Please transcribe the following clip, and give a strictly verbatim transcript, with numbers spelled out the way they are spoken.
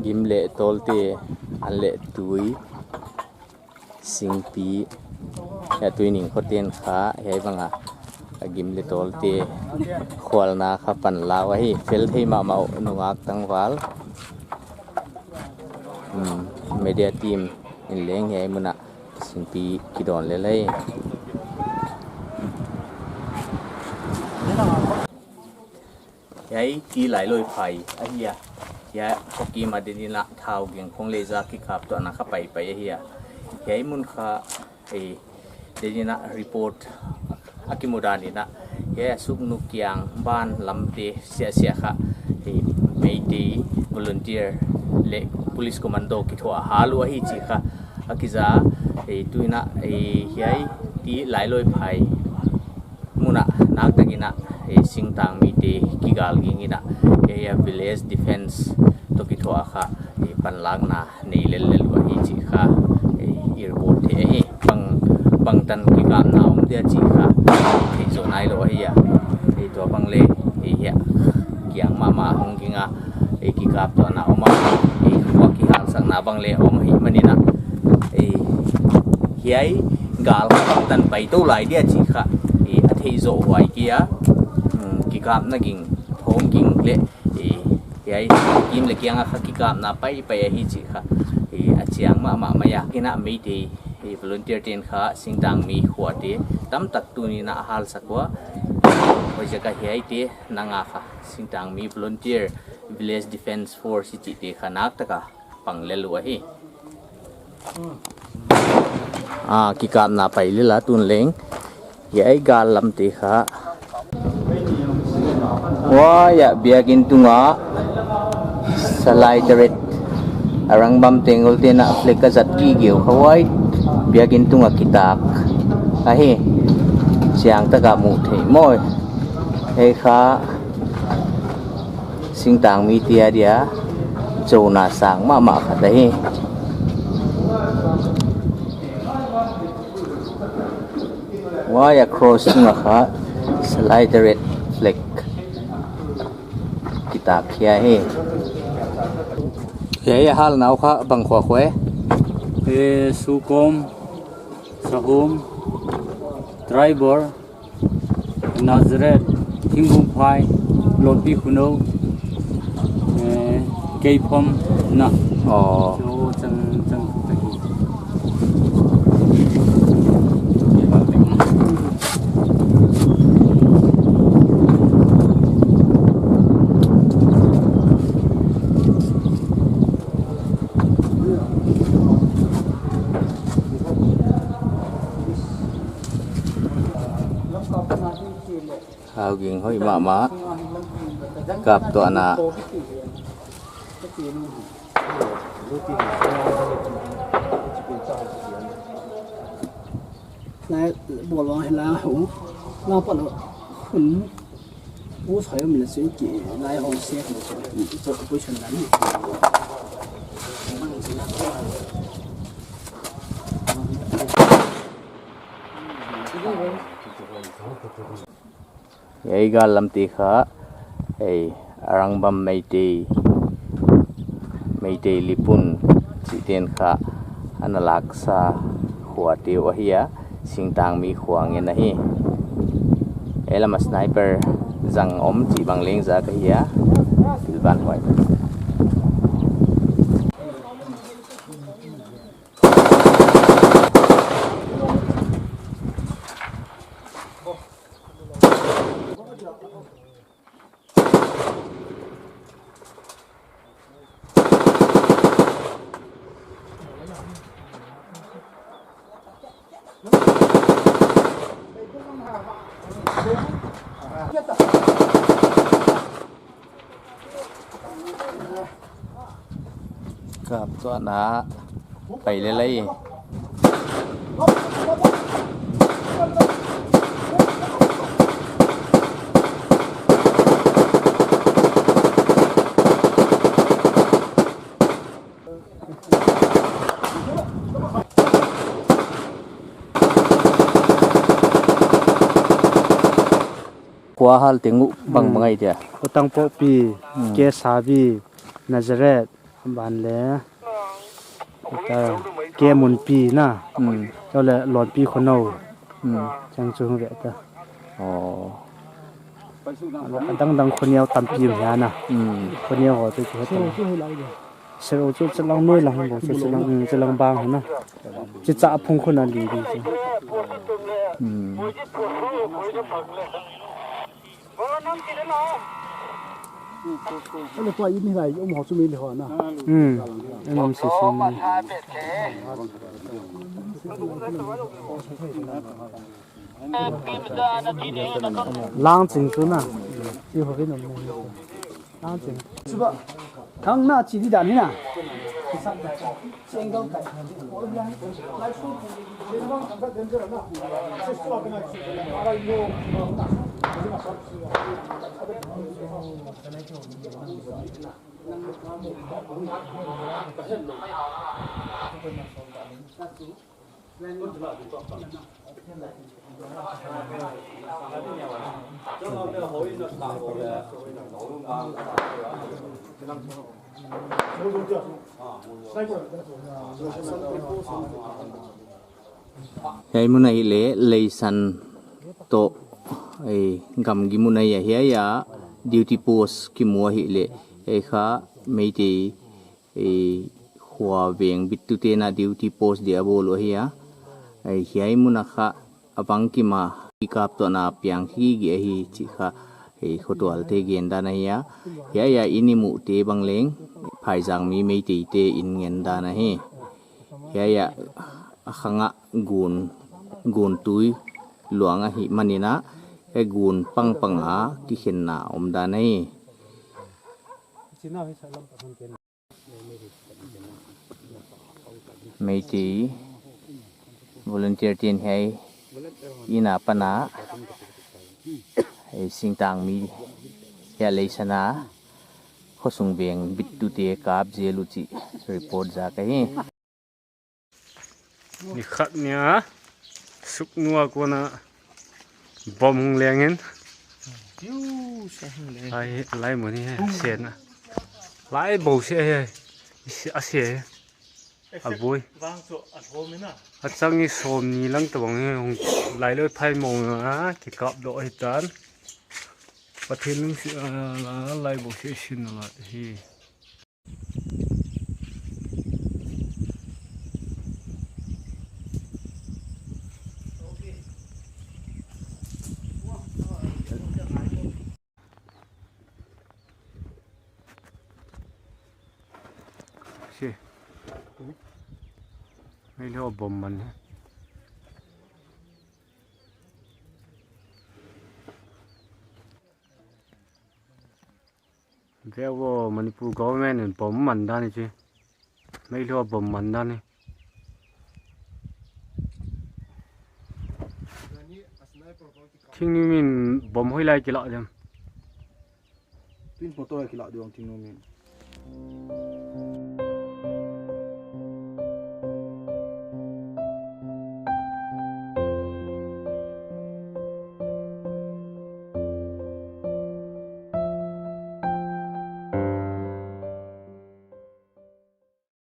Gim leh tawlte, an leh tui, singpi, hiai Tuining khoten kha, hiai banga, a gim leh tawlte, khualna kha pan la uh ahi, fel thei mahmah uh nungak tangval. Hmm, media team in leng hiai muna singpi kidawn lel hi. Hiai ti lailoi phai ahi a. Hiai Kawkima denin a thau geng khong leh zak kikaptuahna kha paipai ahi a. Hiai mun kha, eh, denin a report a kimu dan in a, hiai a Suknu kiang ban lamte siahsiah kha, eh, Meitei volunteer leh police commando kithuah hal uh ahi chih kha a kiza, eh, tuin a, eh, hiai ti lailoi phai muna naktakin a, eh, singtang mite kigal ging in a, eh, village defense toh kithuah kha, eh, panlakna nei lellel uh ahi chih kha, eh, i report theih ahi. Bang, bangtan kikapna om dia chih kha thei zou nailou ahi a. Eh, tua bang leh, eh, hiai kiang mahmah hong ging a, eh, kikaptuahna om a, eh, khua kihalsakna bang leh om ahihmanin a, eh, hiai gal kha bangtan pai tou lai dia chih kha, eh, a theih zoh huai kei a. Hmm, kikapna ging, thawm ging leh, eh, hiai kim leh kiang a kha kikapna paipai ahi chih kha, eh, a chiang mahmah mai a. Kina Meitei, eh, volunteer ten kha singtang mi khuate tamtak tunin a halsak ua. Huaiziak a hiaite nang a kha singtang mi volunteer, village defense force i chihte kha naktak a pang lel uh ahi. Ah, kikapna pai lel a tun leng. Hiai gal lamte kha. Huai a biakin tunga Salai Taret, Arangbam Tenggol ten a flag a zat gige uh kha huai biakin tunga kitak ahi. Chiangtak a mu thei maw. Hiai kha singtang mite adia zouna sang mahmah khat ahi. Huai a cross tunga kha Salai Taret flag kitak khia hi. Hiai a halna uh kha bang khua khua e? Eh, Sukom, Sahum, Tribal, Nazareth, Thingbungphai, Lotpi Khunou, eh, Keiphom na. Oh. So, chang, chang, chang. Thau geng hoih mahmah. Kaptuahna. Lai bawl vang hi la hong. La pa lo. Hun. U soi um le sui ki lai hong se ko so. Ko position dan. Hiai gal lamte kha, eh, Arangbam Meitei, Meitei Lipun chihten kha ana laksa khuate uh ahi a, singtang mi khua ngen ahi. Hiai lam a sniper zang om chih bang leng zak ahi a, pilvan huai. Kaptuahna pai lel lai. Khua hal teng uh bang bang ai dia. Utang Popi, hmm. Kesabi, Nazareth, Ban le, ta, Kemunpi na. Hmm. Chule Lonpi Khonou. Hmm. Chang chu ve ta. Oh. A dang dang khoniau tampi um hia na. Hmm. Khoniau ho chu chu ta. Sero chu chilang noi lang bo chu chilang, hmm, chilang bang na. Chicha phung khun a li di chu. Hmm. Ele tua i mi lai um ho chu mi le ho na. Hmm. Em, em, si, si, ni. Langching chu na. Si ho vin um. Langching. Thang na chi di dan hi na. Hiai mun ahihleh Leisan toh, eh, gamgi mun ahi a, hiai a duty post kimu ahihleh, eh, kha Meitei, eh, khua veng bittute na duty post dia bawl uh ahi a. Eh, hiai mun a kha a bangkim a kikaptouhna piang hi gige ahi chih kha, eh, khotualte gen dan ahi a. Hiai a inn i muhte bang leng phaizang mi Meiteite inn ngen dan ahi. Hiai a khang a gun, gun tui luang ahihmanin a, eh, gun pangpang a kikhenna om dan ahi. Meitei volunteer te'n hiai inn apan a, eh, singtangmi hiai Leisan a khosung veng bittute kap zel uh chih report zak ahi. Ni khat ni a, suknu a kuan a bom hong leng in. Piu sa hong leng. Lai, lai mun hi, sen a. Lai bou se hi, a se. A bui. Vang chu a thom in a. A chang i sawmnih lang tabang hi hong lai loi phai mong a, kikap doh hi tan. Pathian lungsi, a, lai bou se sin a la hi. Si. Meilhei bom man hi. Ve vo, Manipur government in bom man dan hi chi. Meilhei bom man dan hi. Thingnui min bom hoih lai kila diam. Twin motor kila diam Thingnui min.